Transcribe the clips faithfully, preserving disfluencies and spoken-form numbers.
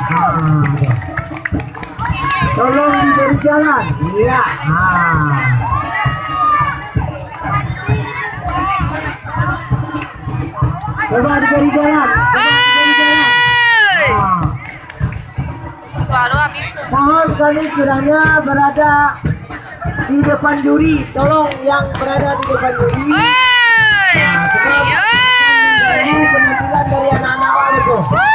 Ah, tolong diberi jalan. Iya. Ah. Coba diberi jalan. Coba diberi jalan. Hei! Ah. Suara habis. Mohon kami kiranya berada di depan juri. Tolong yang berada di depan juri. Hei! Nah, sebab ini penampilan dari anak-anak awak tu. Woo!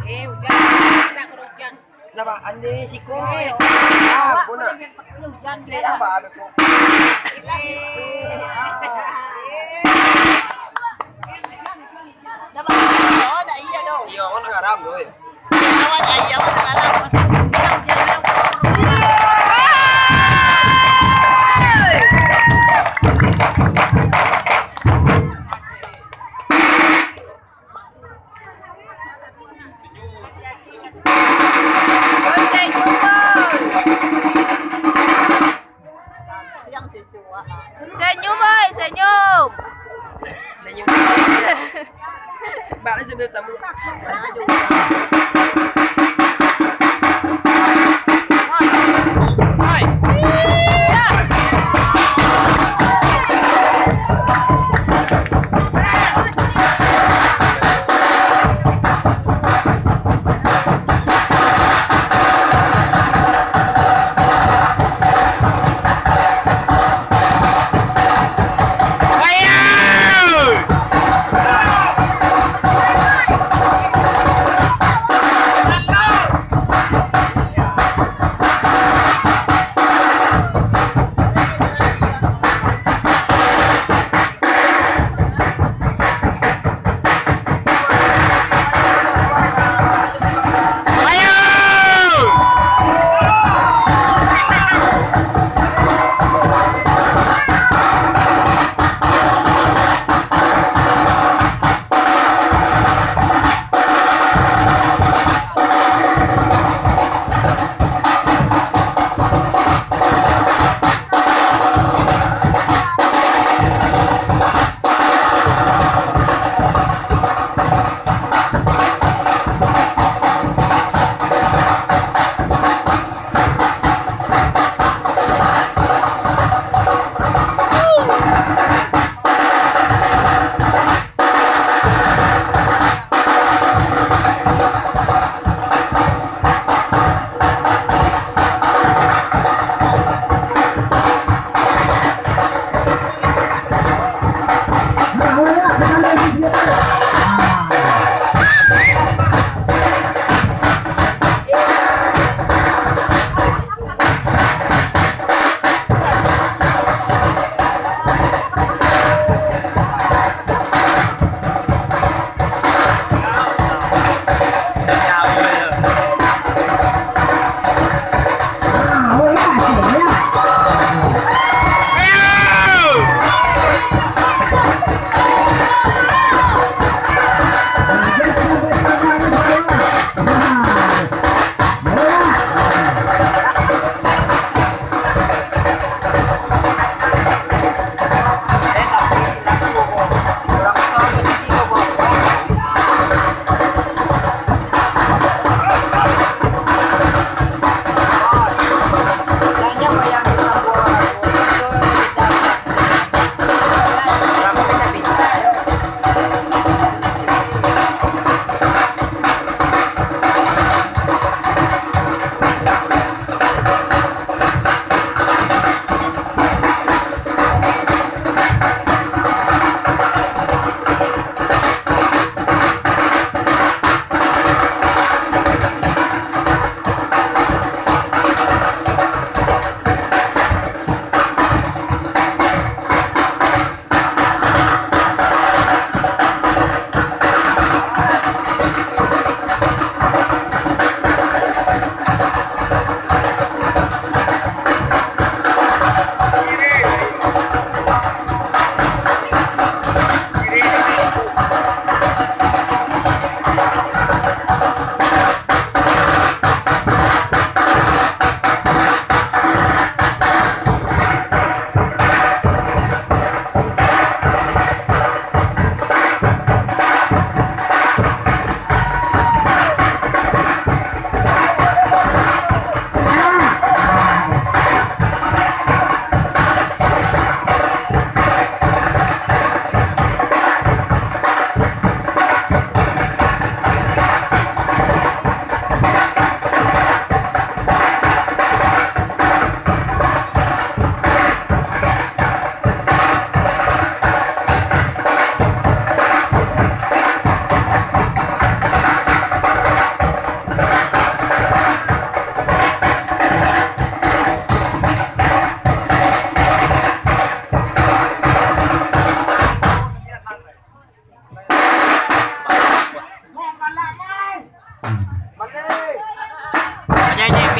Eh, hujan. Tak kena hujan. Kenapa? Ande siko. Eh, ah, awak kona. Boleh main pakai hujan. Eh, apa ada kok? Eh, ah. Dah, Bang. Oh, dah iya tu. Iya, awak nak ngaram tu, eh. Lawan ayam nak ngaram. Pasal hujan yang Senyum, boy, senyum. Senyum. Balik sambil tamu.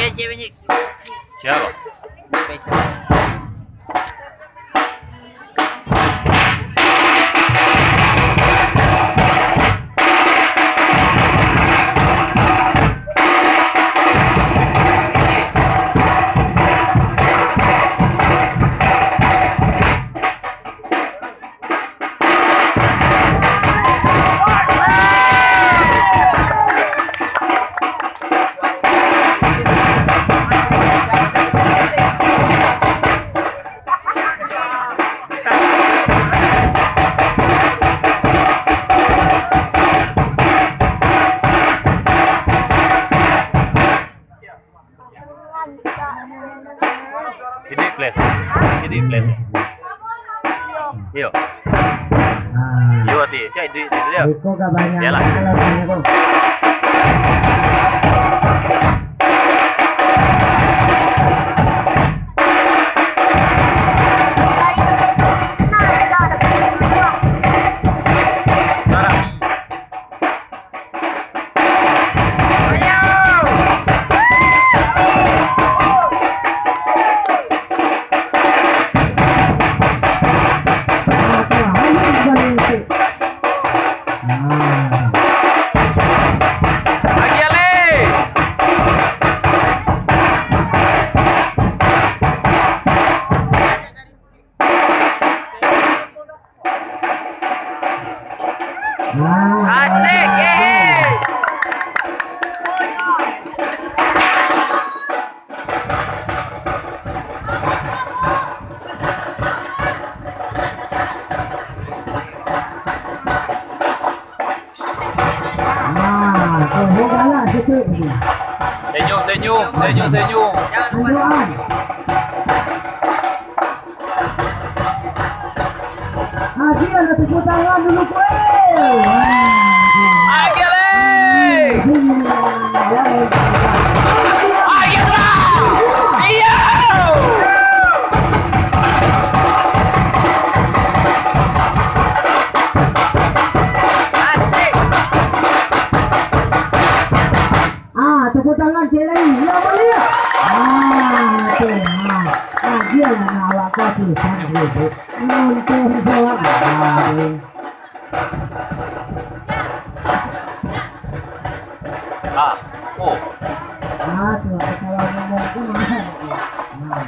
Siapa? Ini, please. Ini, please. Iyo. Iyo, ati. Cak, duit, duit dia. Iyalah. Asik, yeay. Nah, oh, galak sikit. Senyum, senyum, senyum, senyum. Tunjuakan. Agiah lah tepuk tangan dulu, kuy. Agiah, leh. Agiah lah. Iyo. Asik. Ah, tepuk tangan, cek lai. Ya, boleh ya? Ah, tu, ah. Ah, dia yang nak awak kau tu, sanggup tu. Nonton jawab. Ah, tu. Ah, oh. Ah, tu, kalau ngomong tu, ah. Ah.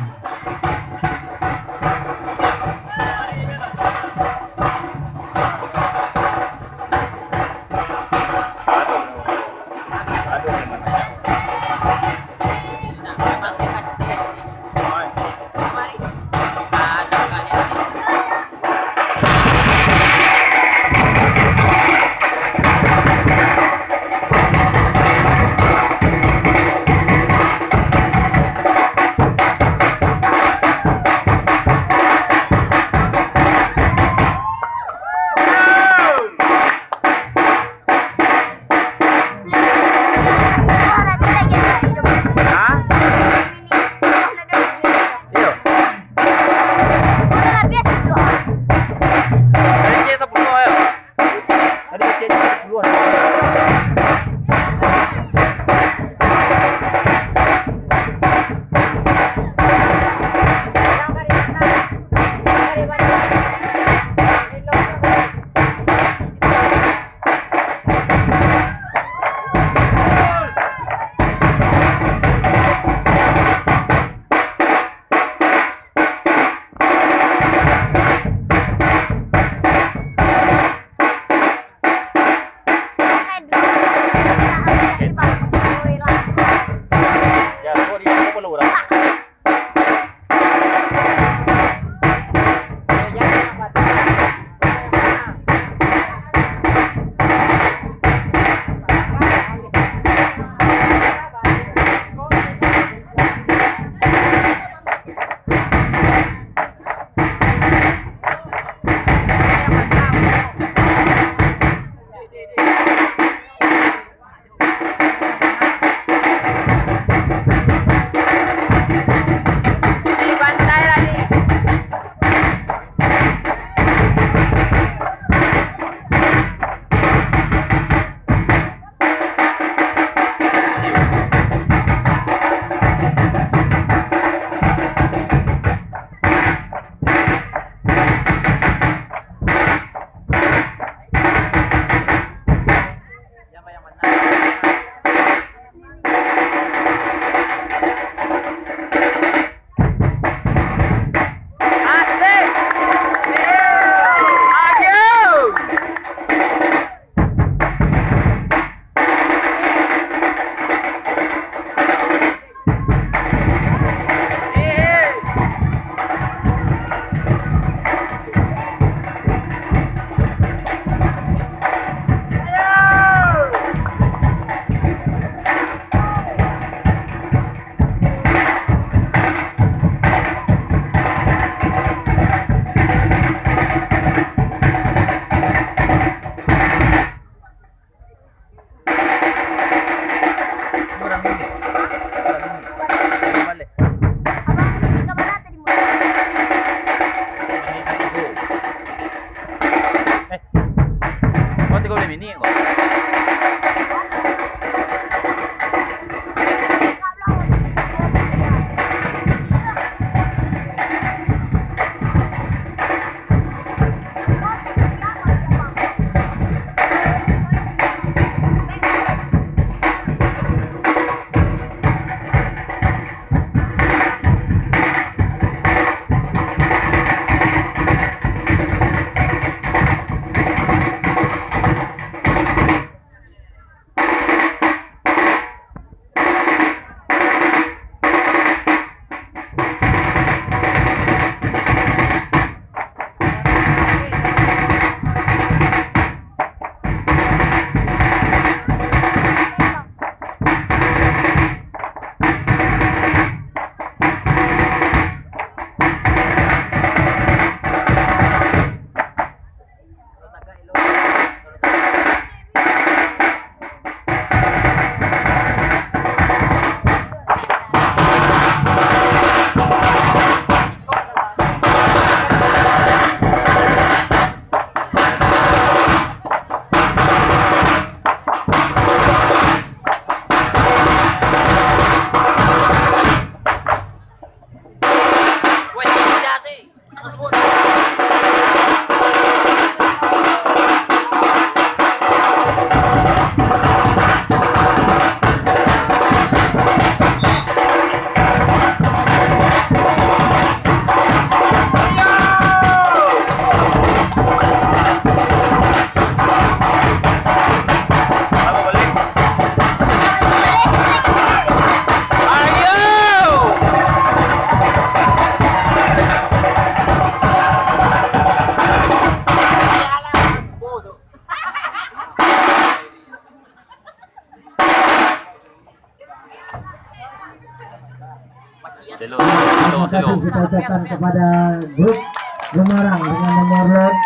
Hah? Iyo. Tadi kecil sepuluh. Ini kok. Selo, selo, selo. Terima kasih kita ucapkan kepada grup Gumarang dengan nomor lot